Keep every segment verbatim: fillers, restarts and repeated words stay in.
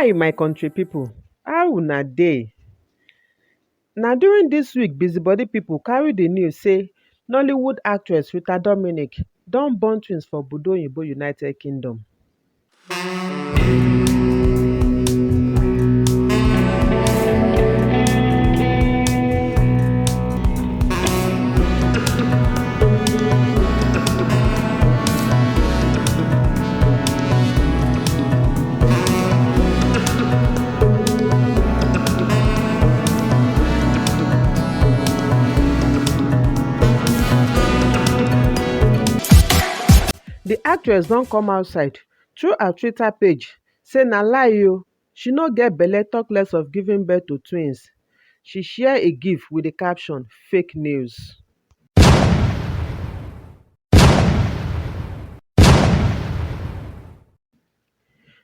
Hi, my country people. How una dey? Na during this week, busybody people carry the news say Nollywood actress Rita Dominic don born twins for Obodo Oyinbo, United Kingdom. The actress don come outside through her Twitter page say na lie o, she no get belle, talk less of giving birth to twins. She share a gif with the caption, "Fake news."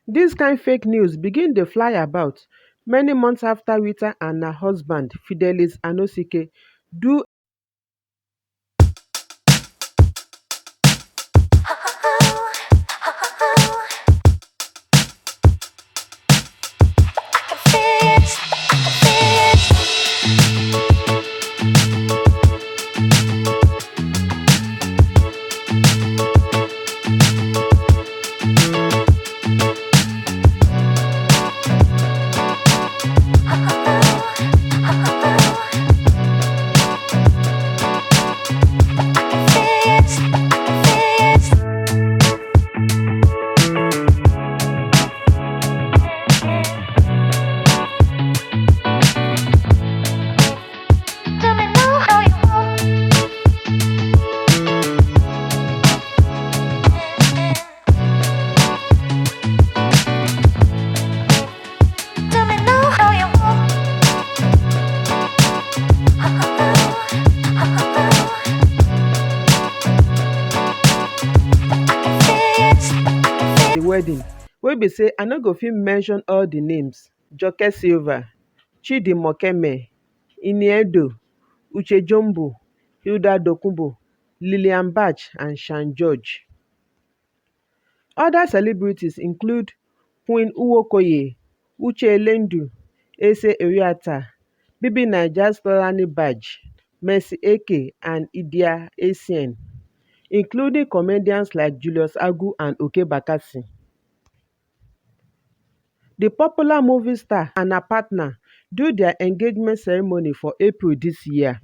This kind fake news begin dey fly about many months after Rita and her husband, Fidelis Anosike, do The wedding, wey be say I no go fit mention all the names: Joke Silva, Chidi Mokeme, Iniedo, Uche Jumbo, Hilda Dokunbo, Lillian Bach, and Shan George. Other celebrities include Queen Uwokoye, Uche Elendu, Ese Eriata, Bibi Naija Stolani Baj, Mercy Eke, and Idia Essien, including comedians like Julius Agu and Oke Bakassi. The popular movie star and her partner do their engagement ceremony for April this year.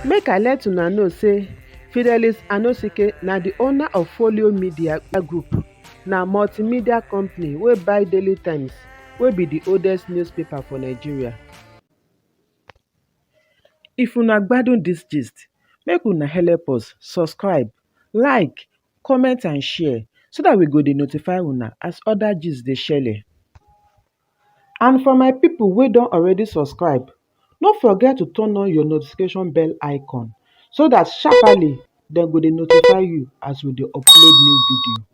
Make I let una know say Fidelis Anosike na the owner of Folio Media Group, na multimedia company wey buy Daily Times, wey be the oldest newspaper for Nigeria. If una gbadun this gist, make una help us subscribe, like, comment and share so that we go dey notify una as other gist dey shele. And for my people wey don already subscribe, no forget to turn on your notification bell icon so that sharply dem go dey notify you as we dey upload new video.